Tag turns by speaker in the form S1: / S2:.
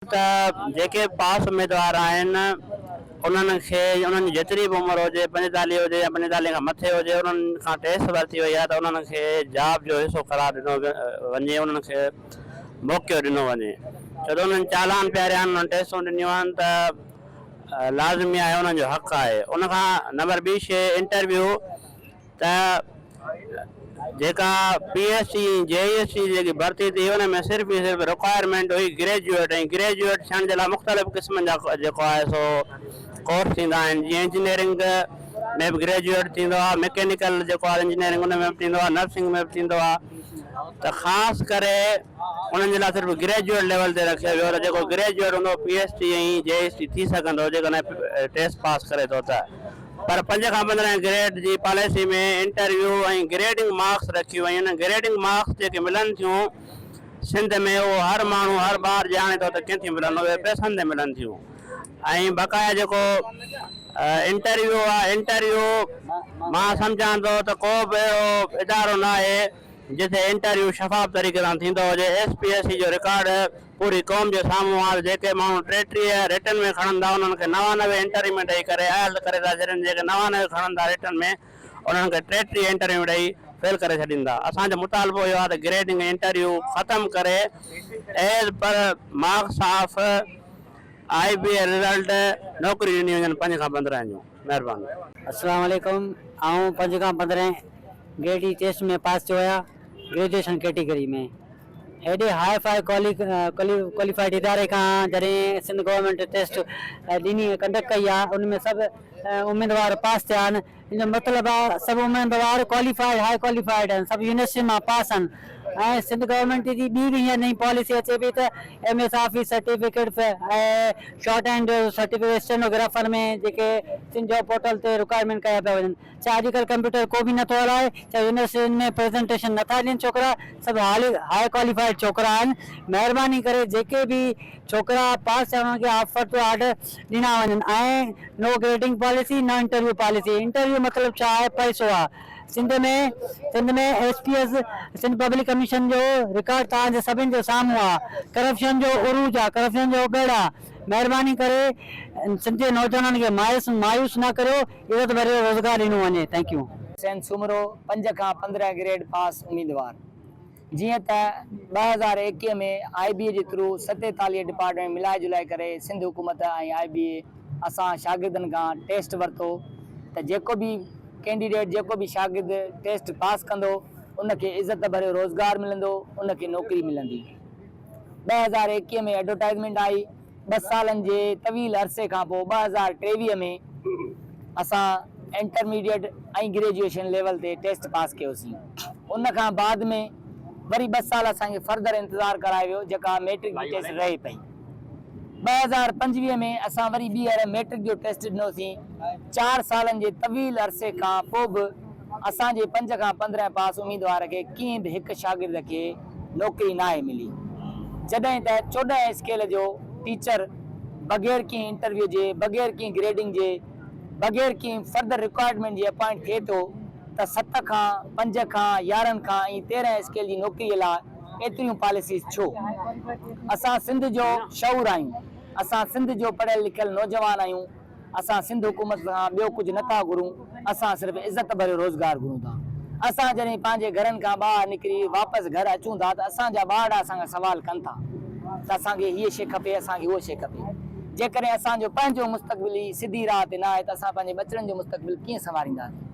S1: ته جيڪي پاس اميدوار آهن انهن کي انهن جي جيتري به عمر هجي 45 هجي يا 45 کان مٿي هجي انهن کان ٽيسٽ ورتي وئي آهي ته انهن کي جاب جو حصو قرار ڏنو وڃي انهن کي موقعو ڏنو وڃي ڇو ته انهن چالان پياريا آهن انهن ٽيسٽون ڏنيون آهن ته لازمي آهي انهن جو حق آهي ان کان نمبر ٻي شي انٽرويو ته جيڪا P S C ۽ J S C جي جيڪي ڀرتي ٿي ان ۾ صرف ۽ صرف رڪوائرمينٽ هئي گريجوئيٽ ۽ گريجوئيٽ ٿيڻ جي لاء مختلف قسمن جا جيڪو آهي سو ڪورس ٿيندا آهن جيئن انجنيئرنگ ۾ به گريجوئيٽ ٿيندو آهي مڪينيڪل جيڪو آهي انجنيئرنگ ان ۾ به ٿيندو آهي نرسنگ ۾ به ٿيندو آهي ته خاص ڪري انهن جي لاء صرف گريجوئيٽ ليول تي رکيو ويو ته جيڪو گريجوئيٽ هوندو P S T ۽ J S T ٿي سگهندو جيڪڏهن ٽيسٽ پاس ڪري ٿو ته پر پنج کان 15 گريڊ جي پاليسي ۾ انٽرويو ۽ گريڊنگ مارڪس رکيون ويون آهن گريڊنگ مارڪس جيڪي ملن ٿيون سنڌ ۾ اهو هر ماڻهو هر ٻار ڄاڻي ٿو ته ڪنهن ٿيون ملن اهي پئسن تي ملن ٿيون ۽ بقايا جيڪو انٽرويو آهي انٽرويو مان سمجهان ٿو ته ڪو به اهڙو ادارو نه آهي جتي انٽرويو شفاف طريقي سان ٿيندو هجي ايس پي ايس سي جو رڪارڊ پوري قوم جي سامهون آهي ته جيڪي ماڻهو 33 رٽن ۾ کڻن ٿا انهن کي 99 انٽرويو ۾ ڏئي ڪري اهل ڪري ٿا ڇڏين جيڪي 99 کڻن ٿا رٽن ۾ انهن کي 33 انٽرويو ڏئي فيل ڪري ڇڏين ٿا اسان جو مطالبو اهو آهي ته گريڊنگ ۽ انٽرويو ختم ڪري as per marks of I B A result نوڪريون ڏنيون وڃن پنج کان 15 جون مهرباني.
S2: السلام عليڪم آئون پنج کان 15 گريڊ جي ٽيسٽ ۾ پاس ٿيو آهيان گريجوئيشن ڪيٽيگري ۾ هيڏي هاء فاء ڪواليفائيڊ اداري کان جڏهن سنڌ گورنمينٽ ٽيسٽ ڏني ڪنڊڪٽ ڪئي آهي ان ۾ سڀ اميدوار پاس ٿيا آهن ان جو مطلب آهي سڀ اميدوار ڪواليفائيڊ هاء ڪواليفائيڊ آهن سڀ يونيورسٽين مان پاس آهن ۽ سنڌ گورنمينٽ جي ٻي به هينئر نئين پاليسي اچي پئي ته M S office certificate ۽ shorthand certificate stenographer ۾ جيڪي سنڌ جاب پورٽل تي رڪوائرمينٽ ڪيا پيا وڃن ڇا اڄڪلهه ڪمپيوٽر ڪو به نٿو هلائي؟ ڇا يونيورسٽين ۾ پريزنٽيشن نٿا ڏين ڇوڪرا؟ سڀ هاء ڪواليفائيڊ ڇوڪرا آهن مهرباني ڪري جيڪي به ڇوڪرا پاس ٿيا انهن کي آفر ٽو آرڊر ڏنا وڃن ۽ نو گريڊنگ پاليسي نه انٽرويو پاليسي انٽرويو مطلب ڇا آهي پئسو آهي Sindh ۾ Sindh ۾ S P S Sindh public commission جو رڪارڊ توهان جي سڀن جي سامهون آهي ڪرپشن جو عروج آهي ڪرپشن جو ڳڙهه آهي مهرباني ڪري سنڌ جي نوجوانن کي مايوس مايوس نه ڪريو عزت ڀريو روزگار ڏنو وڃي thank you.
S3: حسين سومرو پنج کان 15 گريڊ پاس اميدوار جيئن ته 2021 ۾ آء بي اي جي ٿرو 47 ڊپارٽمينٽ ملائي جلائي ڪري سنڌ حڪومت ۽ آء بي اي اسان شاگردن کان ٽيسٽ ورتو ته جيڪو به ڪينڊيڊيٽ جيڪو به شاگرد ٽيسٽ پاس ڪندو ان کي عزت ڀريو روزگار ملندو ان کي نوڪري ملندي 2021 ۾ ايڊورٽائزمينٽ آئي ٻه سالن جي طويل عرصي کان پوء 2023 ۾ اسان انٽرميڊيٽ ۽ گريجوئيشن ليول تي ٽيسٽ پاس ڪيوسين. ان کان بعد ۾ وري ٻه سال اسان کي فرڌر انتظار ڪرايو ويو جيڪا ميٽرڪ جي ٽيسٽ رهي پئي. 2025 ۾ اسان وري ٻيهر ميٽرڪ جو ٽيسٽ ڏنوسين. چار سالن جي طويل عرصي کان پوء به اسان جي پنج کان 15 پاس اميدوار کي ڪنهن به هڪ شاگرد کي نوڪري ناهي ملي جڏهن ته 14 اسڪيل جو ٽيچر بغير ڪنهن انٽرويو جي بغير ڪنهن گريڊنگ جي بغير ڪنهن فردر رڪوائرمينٽ جي اپائنٽ ٿئي ٿو ته ست کان پنج کان 11 کان ۽ 13 اسڪيل جي نوڪري لاء ايتريون پاليسيز ڇو؟ اسان سنڌ جو شعور آهيون اسان سنڌ جو پڙهيل لکيل نوجوان آهيون اسان سنڌ حڪومت کان ٻيو ڪجهه نه ٿا گهرون، اسان صرف عزت ڀريو روزگار گهرون ٿا. اسان جڏهن پنهنجي گهرن کان ٻاهر نڪري واپس گهر اچون ٿا ته اسان جا ٻارڙا اسان کان سوال ڪن ٿا ته اسان کي هيء شيء کپي، اسان کي هوء شيء کپي. جيڪڏهن اسان جو پنهنجو مستقبل ئي سڌي راهه تي نه آهي ته اسان پنهنجي ٻچڙن جو مستقبل ڪيئن سنوارينداسين؟